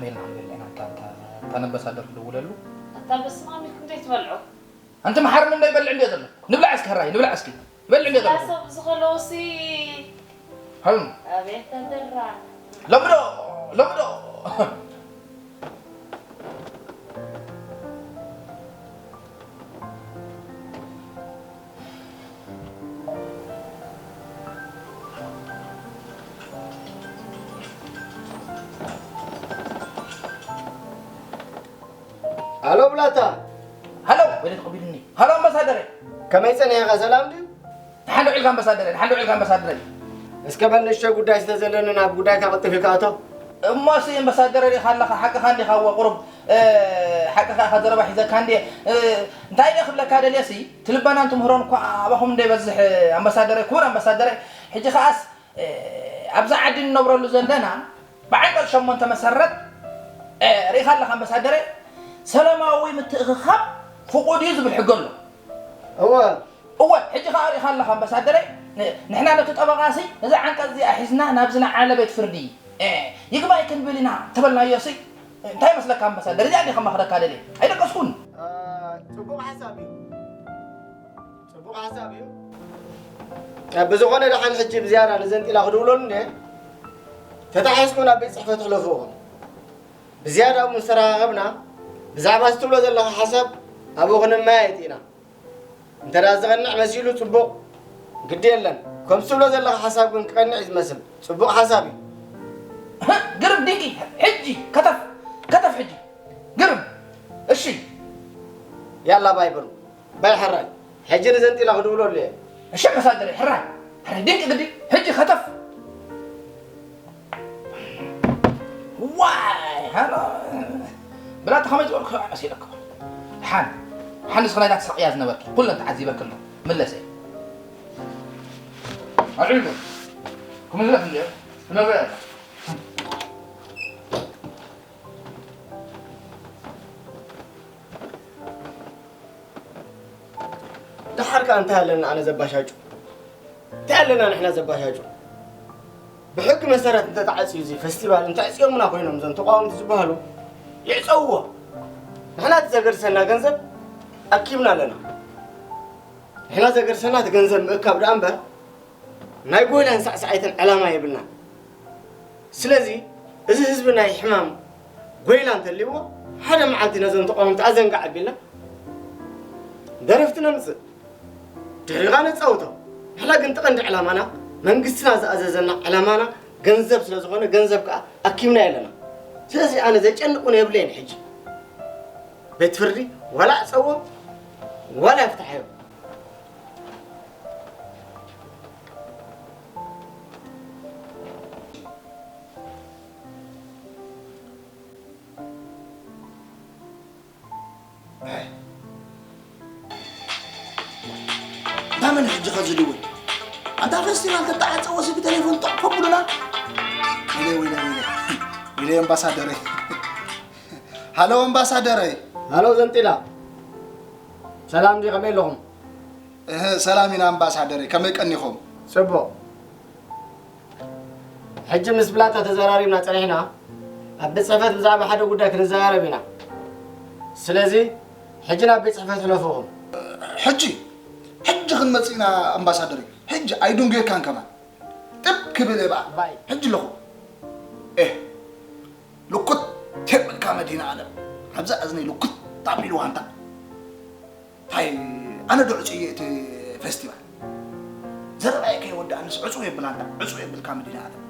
ሜልና ክንብል ኢና። እንታ፣ እንታ፣ እንታ ኣምባሳደር ክድውለሉ። ኣታ በስመ ኣብ ኢልኩም እንታይ ትበልዑ? ኣንቲ መሓርኒ እንዶ ይበልዕ እንድዮ ዘሎ። ንብላዕ እስኪ፣ ሕራይ፣ ንብላዕ እስኪ። ይበልዕ እንድዮ ዘሎ። ላሰብ ዝኸለውሲ ሀም። ኣቤት ተደራ። ሎምዶ፣ ሎምዶ። ሃሎ ብላታ። ሃሎ፣ ወይለ ተቐቢሉኒ። ሃሎ ኣምባሳደረ። ከመይ ጸኒሕኻ፣ ሰላም ድዩ? ደሓን ዶ ዒልካ ኣምባሳደረ፣ ደሓን ዶ ዒልካ ኣምባሳደረ። እስከ በል ንእሽቶ ጉዳይ ስለ ዘለኒ ናብ ጉዳይካ ቅልጥፍ ኢልካ እቶ። እሞሲ ኣምባሳደረ ሪኢኻ ኣለኻ፣ ሓቅኻ እንዲኻ እወ ቁሩብ፣ እ፣ ሓቅኻ ኢኻ ዘረባ ሒዘካ እንድየ። እ፣ እንታይ ኢለ ክብለካ ደልየሲ፣ እቲ ልበናን ትምህሮን እኳ ኣባኹም እንዶ ይበዝሕ ኣምባሳደረ፣ ክቡር ኣምባሳደረ። ሕጂ ኸኣስ፣ እ፣ ኣብዛ ዓዲ እንነብረሉ ዘለና ብዓንቀጽ ሸሞንተ መሰረት፣ እ፣ ርኢኻ ኣለኻ ኣምባሳደረ፣ ሰላማዊ ምትእኽኻብ ፍቑድ እዩ ዝብል ሕጊ ኣሎ። እወ። እወ፣ ሕጂ ኸኣ ርኢኻ ኣለኻ ኣምባሳደረ፣ ን-፣ ንሕና ነቲ ጠበቓሲ ነዛ ዓንቀጽ እዚኣ ሒዝና ናብዚ ንዓለ ቤት ፍርዲ፣ እ፣ ይግባይ ክንብል ኢና እንተበልናዮሲ እንታይ ይመስለካ ኣምባሳደረ? እዚኣ እንድየ ከማኽረካ ደልየ። ኣይደቀስኩን። እ፣ ጽቡቕ ሓሳብ እዩ። ጽቡቕ ሓሳብ እዩ። እ፣ ብዝኾነ ደሓን ሕጂ ብዝያዳ ንዘንጢላ ክድውለሉ እንድየ። ተታሒዝኩም ናብ ቤት ጽሕፈት ሕለፉ ኢኹም። ብዝያዳ ምስ ተረኻኸብና ብዛዕባ እዚ ትብሎ ዘለኻ ሓሳብ ኣብኡ ክነመያየጥ ኢና። እንተ ደኣ ዝቐንዕ መሲሉ ጽቡቕ፣ ግዲ የለን። ከምዚ ትብሎ ዘለኻ ሓሳብ ግን ክቐንዕ እዩ ዝመስል። ጽቡቕ ሓሳብ እዩ። ግርም ድንቂ። ሕጂ ከተፍ ከተፍ ሕጂ ግርም። እሺ ያላ ባይ በሉ። በል ሕራይ፣ ሕጂ ንዘንጢላ ክድውለሉ እየ። እሺ ኣምባሳደረይ፣ ሕራይ፣ ሕራይ፣ ድንቂ ግዲ፣ ሕጂ ከተፍ። ዋይ፣ ሃሎ። ብላታ ከመይ ዝበልኩ ሰብኣይ መሲለኩም? ደሓን፣ ደሓን ንስኺ ናይዛ ትስሕቕያ ዝነበርኪ፣ ኩለን ተዓዚበኪ ኣለኹ። ምለሰ። ኣልዒልኩም። ክምለስ እንድዮ፣ ክነግሮ እየ። ደሓር ከኣ እንታይ ኣለና ኣነ ዘባሻጩ? እንታይ ኣለና ንሕና ዘባሻጩ? ብሕጊ መሰረት እንተተዓጽዩ እዚ ፈስቲቫል እንተዕጽዮምና ኮይኖም እዞም ተቃወምቲ ዝበሃሉ ይዕጸውዎ። ንሕና እቲ ዘገድሰና ገንዘብ ኣኪብና ኣለና። ንሕና ዘገድሰና እቲ ገንዘብ ምእካብ ደኣ እምበር ናይ ጎይላን ሳዕሳዒትን ዕላማ የብልናን። ስለዚ እዚ ህዝቢ ናይ ሕማም ጎይላ እንተልይዎ ሓደ መዓልቲ ነዞም ተቃወምቲ ኣዘንጋዕ ኣቢልና ደረፍቲ ነምጽእ ድሕሪኻ ነጻውቶም። ንሕና ግን እቲ ቀንዲ ዕላማና መንግስትና ዝኣዘዘና ዕላማና ገንዘብ ስለ ዝኾነ ገንዘብ ከኣ ኣኪብናዮ ኣለና። ስለዚ ኣነ ዘጨንቕ እውን የብለይን ሕጂ። ቤት ፍርዲ ዋላ ዕጸዎም ዋላ ይፍትሓዮም። እንዳ መን ሕጂ ከ ዝድውል? ኣንታ ፈስቲቫል ተተዓጸወሲ ብቴሌፎን ጠቕ ከብሉና። ወይለይ፣ ወይለይ፣ ወይለይ። ወይለይ ኣምባሳደረይ። ሃሎ ኣምባሳደረይ። ሃሎ ዘንጢላ። ሰላም ድዩ? ከመይ ኣለኹም? እህ፣ ሰላም ኢና ኣምባሳደረይ። ከመይ ቀኒኹም? ጽቡቕ። ሕጂ ምስ ብላታ ተዘራሪብና ጸኒሕና፣ ኣብ ቤት ጽሕፈት ብዛዕባ ሓደ ጉዳይ ክንዘራረብ ኢና። ስለዚ ሕጂ ናብ ቤት ጽሕፈት ሕለፉኹም። ሕጂ? ሕጂ ክንመጽእ ኢና ኣምባሳደረይ። ሕጂ ኣይድንጉየካን ከማን። ጥብ ክብል እየ በኣ። ባይ። ሕጂ ኣለኹ። ኤህ፣ ልኩት የብልካ መድህን ኣለም። ኣብዛ እዝነይ ልኩት ኣቢልዋ ኣንታ። ታይ ኣነ ዶ ዕጹ እየ እቲ ፈስቲቫል? ዘረባይ ከይወዳእንስ ዕጹ የብል ኣንታ፣ ዕጹ የብልካ መድህን ኣለም።